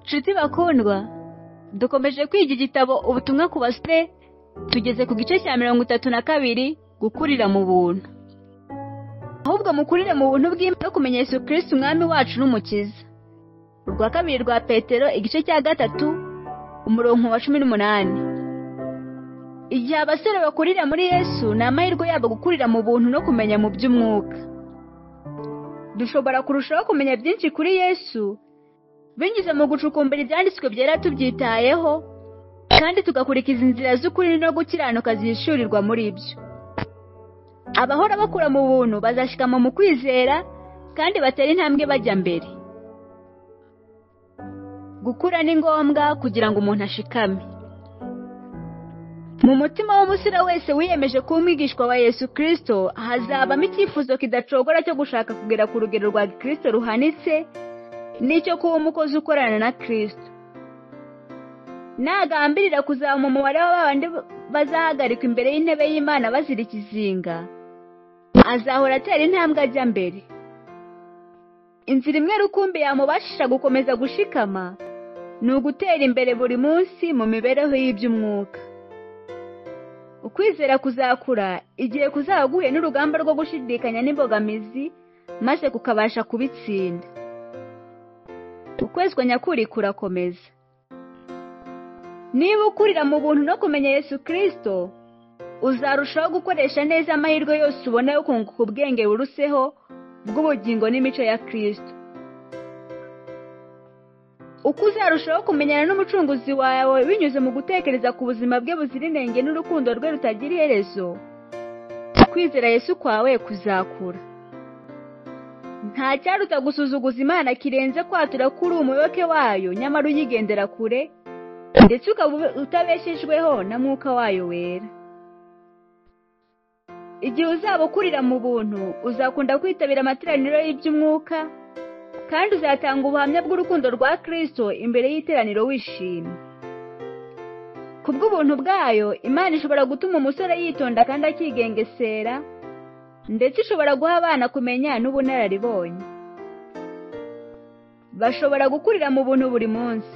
Nshuti bakundwa, dukomeje kwiga igitabo Ubutumwa ku basore, tugeze ku gice cya 32, gukurira mu buntu. Ahubwo mukurire mu buntu bw'Imana no kumenya Yesu Kristo Umwami wacu n'Umukiza. Urwa kabiri rwa Petero igice cya 3, umurongo wa 18. Igihe abasore bakurira muri Yesu, ni amahirwe yabo gukurira mu buntu no kumenya mu by'umwuka. Dushobora kurushaho kumenya byinshi kuri Yesu binyuze mu gucukumbura ibyanditswe byera tubyitayeho, kandi tugakurikiza inzira z'ukuri no gukiranuka zihishurirwa muri byo. Abahora bakura mu buntu bazashikama mu kwizera kandi batera intambwe bajya mbere. Gukura ni ngombwa kugira ngo umuntu ashikame. Mu mutima w'umusore wese wiyemeje kuba umwigishwa wa Yesu Kristo, hazabamo icyifuzo kidacogora cyo gushaka kugera ku rugero rwa Kristo ruhanitse, n'icyo kuba umukozi ukorana na Kristo. Nagambirira kuzaba mu mubare w'abandi bazahagarikwa imbere y'intebe y'Imana bazira ikizinga, azahora atera intambwe ajya mbere. Inzira imwe rukumbi yamubashisha gukomeza gushikama ni ugutera imbere buri munsi mu mibereho y'iby'umwuka. Ukwizera kuzakura igihe kuzaba guhuye n'urugamba rwo gushidikanya n'imbogamizi, maze kukabasha kubitsinda. Ukwezwa nyakuri kurakomeza. Niba ukurira mu buntu no kumenya Yesu Kristo, uzarushaho gukoresha neza amahirwe yose ubona yo kunguka ubwenge buruseho bw'ubugingo n'imico ya Kristo. Uko uzarushaho kumenyana n'Umucunguzi wawe binyuze mu gutekereza ku buzima bwe buzira inenge n'urukundo rwe rutagira iherezo, kwizera Yesu kwawe kuzakura. Nta cyaruta gusuzuguza Imana kirenze kwatura ko uri umuyoboke wayo nyamara uyigendera kure, ndetse ukaba utabeshejweho na Mwuka wayo wera. Igihe uzaba ukurira mu buntu, uzakunda kwitabira amateraniro y'iby'umwuka, kandi uzatanga ubuhamya bw'urukundo rwa Kristo imbere y'iteraniro wishimye. Kubw'ubuntu bwayo, Imana ishobora gutuma umusore yitonda kandi akigengesera, ndetse ishobora guha abana kumenya n'ubunararibonye. Bashobora gukurira mu buntu buri munsi.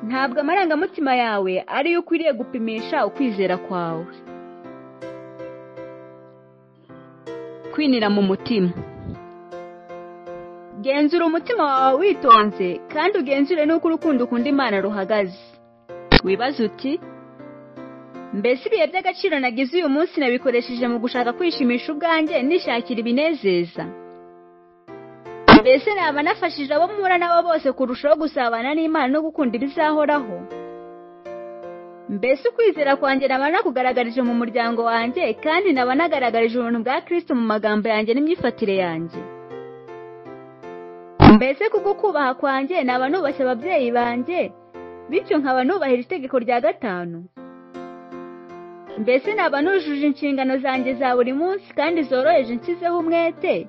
Ntabwo amarangamutima yawe ariyo ukwiriye gupimisha ukwizera kwawe. Kwinira mu mutima. Genzura umutima wawe witonze, kandi ugenzure n'uko urukundo ukunda Imana ruhagaze. Wibaze uti: mbese ibihe by'agaciro nagize uyu munsi nabikoresheje mu gushaka kwishimisha ubwanjye nishakira ibinezeza? Mbese naba nafashije abo mpura nabo bose kurushaho gusabana n'Imana no gukunda ibizahoraho? Mbese ukwizera kwanjye naba nakugaragarije mu muryango wanjye, kandi naba nagaragarije ubuntu bwa Kristo mu magambo yanjye n'imyifatire yanjye? Mbese kubwo kubaha kwanjye naba nubashye ababyeyi banjye, bityo nkaba nubahirije itegeko rya 5? Mbese naba nujuje inshingano zanjye za buri munsi kandi zoroheje nshyizeho umwete,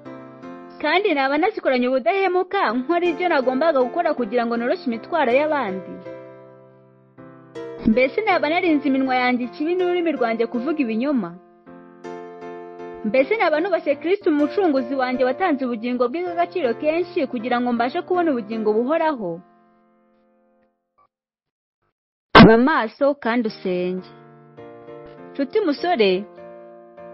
kandi naba nazikoranye ubudahemuka nkora ibyo nagombaga gukora kugira ngo noroshye imitwaro y'abandi? Mbese naba narinze iminwa yanjye ikibi n'ururimi rwanjye kuvuga ibinyoma? Mbese naba nubashye Kristo Umucunguzi wanjye watanze ubugingo bwe bw'agaciro kenshi kugira ngo mbashe kubona ubugingo buhoraho? Ba maso kandi usenge. Nshuti musore,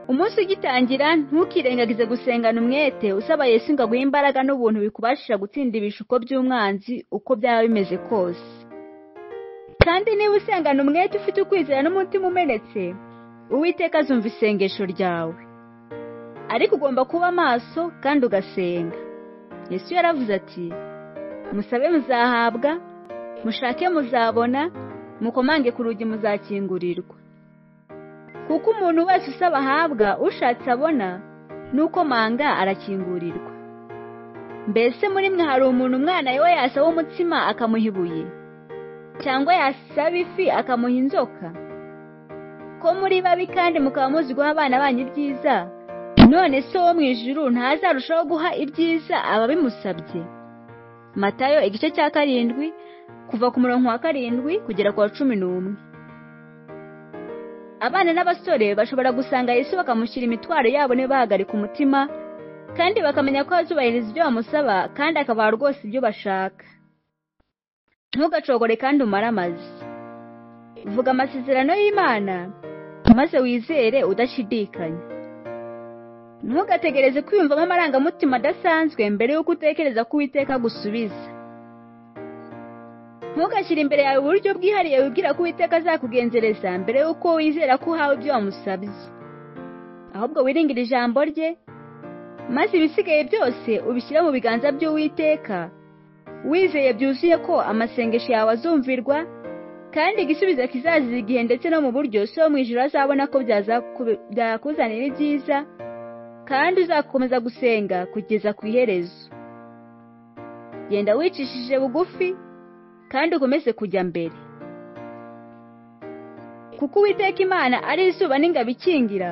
umunsi ugitangira ntukirengagize gusengana umwete usaba Yesu ngo aguhe imbaraga n'ubuntu bikubashisha gutsinda ibishuko by'umwanzi uko byaba bimeze kose. Kandi niba usengana umwete ufite ukwizera n'umutima umenetse, Uwiteka azumva isengesho ryawe. Ariko ugomba kuba maso kandi ugasenga. Yesu yaravuze ati: musabe muzahabwa, mushake muzabona, mukomange ku rugi muzakingurirwa. Kuko umuntu wese usaba ahabwa, ushatse abona, n'ukomanga arakingurirwa. Mbese muri mwe hari umuntu umwana we yasaba umutsima akamuha ibuye, cyangwa yasaba ifi akamuha inzoka? Ko muri babi kandi mukaba muzi guha abana banyu ibyiza, none se wo mu ijuru ntazarushaho guha ibyiza ababimusabye? Matayo igice cya 7, kuva ku murongo wa 7 kugera ku wa 11. Abana n'abasore bashobora gusanga Yesu bakamushyira imitwaro yabo niba bahagarika umutima, kandi bakamenya ko azubahiriza ibyo bamusaba, kandi akabaha rwose ibyo bashaka. Ntugacogore kandi umaramaze. Vuga amasezerano y'Imana maze wizere udashidikanya. Ntugategereze kwiyumvamo amarangamutima adasanzwe mbere y'uko utekereza ko Uwiteka agusubiza. Ntugashyire imbere yawe uburyo bwihariye wibwira ko Uwiteka azakugenzereza mbere y'uko wizera ko uhawe ibyo wamusabye. Ahubwo wiringire ijambo rye, maze ibisigaye byose ubishyire mu biganza by'Uwiteka, wizeye byuzuye ko amasengesho yawe azumvirwa, kandi igisubizo kizaziza igihe ndetse no mu buryo So wo mu ijuru azabona ko byakuzanira ibyiza, kandi uzakomeza gusenga kugeza ku iherezo. Genda wicishije bugufi kandi ukomeze kujya mbere, kuko Uwiteka Imana ari izuba n'ingabo ikingira.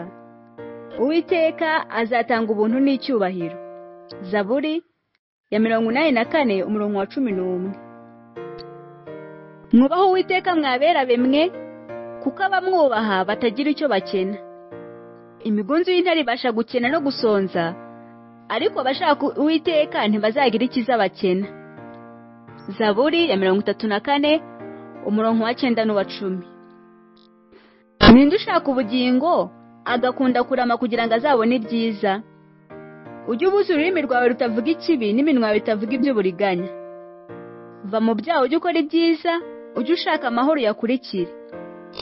Uwiteka azatanga ubuntu n'icyubahiro. Zaburi ya 84 umurongo wa 11. Mwubahe Uwiteka mwabera bemwe, kuko abamwubaha batagira icyo bakena. Imigunzu y'intare ibasha gukena no gusonza, ariko abashaka Uwiteka ntibazagira ikiza bakena. Zaburi ya 34 umurongo wa 9 n'uwa 10. Ninde ushaka ubugingo agakunda kurama kugira ngo azabone ibyiza? Ujye ubuza ururimi rwawe rutavuga ikibi n'iminwa yawe itavuga iby'uburiganya. Va mu byaha ujye ukora ibyiza, ujye ushaka amahoro uyakurikire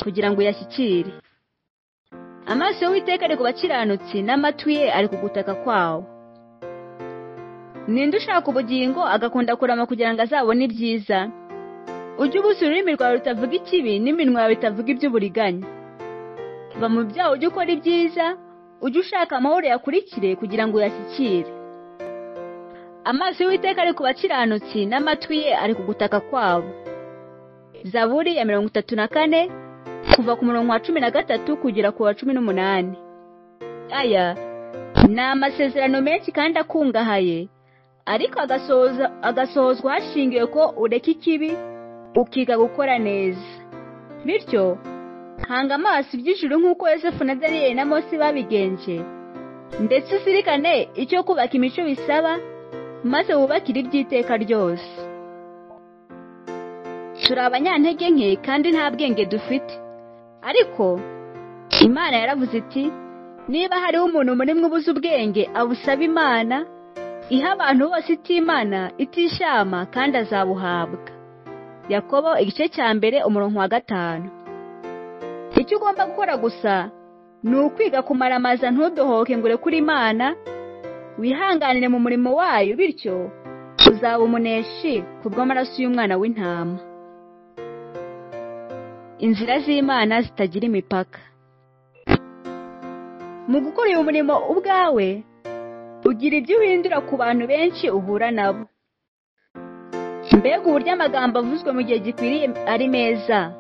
kugira ngo uyashyikire. Amaso y'Uwiteka ari ku bakiranutsi, n'amatwi ye ari ku gutaka kwawo. Ninde ushaka ubugingo agakunda kurama kugira ngo azabone ibyiza? Ujye ubuza ururimi rwawe rutavuga ikibi n'iminwa yawe itavuga iby'uburiganya. Va mu byaha ujye ukora ibyiza, ujye ushaka amahoro yakurikire kugira ngo uyashyikire. Amaso y'Uwiteka ari ku bakiranutsi, n'amatwi ye ari ku gutaka kwabo. Zaburi ya 34 kuva ku murongo wa 13 kugera ku wa 18. Aya ni amasezerano menshi kandi akungahaye, ariko agasohozwa hashingiwe ko ureka ikibi ukiga gukora neza. Bityo hanga amaso iby'ijuru nk'uko Yosefu na Daniyeli na Mose babigenje, ndetse uzirikane icyo kubaka imico bisaba, maze wubakire iby'iteka ryose. Turi abanyantege nke kandi nta bwenge dufite, ariko Imana yaravuze iti, niba hariho umuntu muri mwe ubuze ubwenge, abusaba Imana, iha abantu bose itimana itishama, kandi azabuhabwa. Yakobo igice cya 1 umurongo wa 5. Icyo ugomba gukora gusa ni ukwiga kumaramaza, ntudohoke ngo urekure Imana, wihanganire mu murimo wayo, bityo uzaba umuneshi kubw'amaraso y'umwana w'intama. Inzira z'Imana zitagira imipaka. Mu gukora uyu murimo ubwawe, ugira ibyo uhindura ku bantu benshi uhura nabo. Mbega uburyo amagambo avuzwe mu gihe gikwiriye ari meza!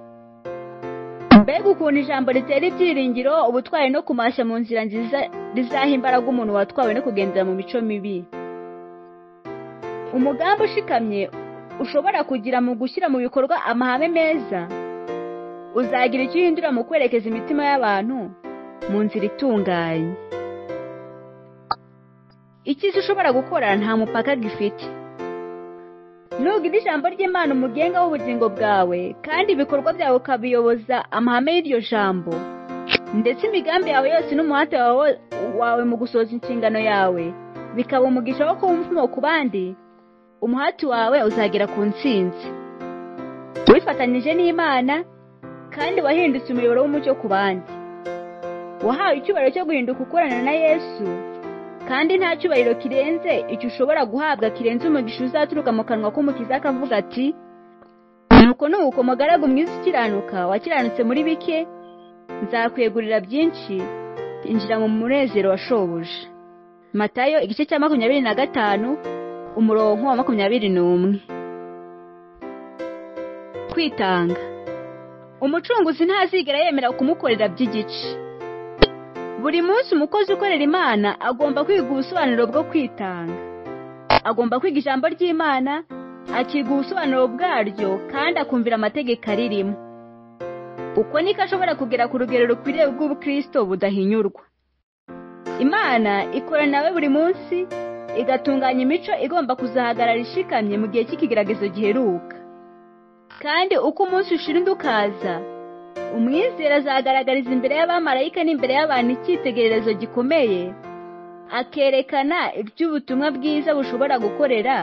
Mbega ukuntu ijambo ritera ibyiringiro, ubutwari no kumasha mu nzira nziza rizaha imbaraga umuntu watwawe no kugendera mu mico mibi. Umugambi ushikamye ushobora kugira mu gushyira mu bikorwa amahame meza, uzagira icyo uhindura mu kwerekeza imitima y'abantu mu nzira itunganye. Icyiza ushobora gukora nta mupaka gifite. Nugira ijambo ry'Imana umugenga w'ubugingo bwawe, kandi ibikorwa byawe ukabiyoboza amahame y'iryo jambo, ndetse imigambi yawe yose n'umuhate wawe mu gusohoza inshingano yawe bikaba umugisha wo kuba umuvumo ku bandi, umuhati wawe uzagera ku ntsinzi. Wifatanyije n'Imana kandi wahindutse umuyoboro w'umucyo ku bandi. Wahawe icyubahiro cyo guhinduka ukorana na Yesu, kandi nta cyubahiro kirenze icyo ushobora guhabwa kirenze umugisha uzaturuka mu kanwa k'Umukiza akavuga ati, nuko nuko mugaragu mwiza ukiranuka, wakiranutse muri bike, nzakwegurira byinshi, injira mu munezero wa shobuja. Matayo igice cya 25 umurongo wa 21. Kwitanga. Umucunguzi ntazigera yemera kumukorera by'igice. Buri munsi umukozi ukorera Imana agomba kwiga ubusobanuro bwo kwitanga. Agomba kwiga ijambo ry'Imana, akiga ubusobanuro bwaryo, kandi akumvira amategeko aririmo. Uko niko ashobora kugera ku rugero rukwiriye rw'ubukristo budahinyurwa. Imana ikora nawe buri munsi, igatunganya imico igomba kuzahagarara ishikamye mu gihe cy'ikigeragezo giheruka. Kandi uko umunsi ushira undi ukaza, umwizera azagaragariza imbere y'abamarayika n'imbere y'abantu icyitegererezo gikomeye, akerekana iby'ubutumwa bwiza bushobora gukorera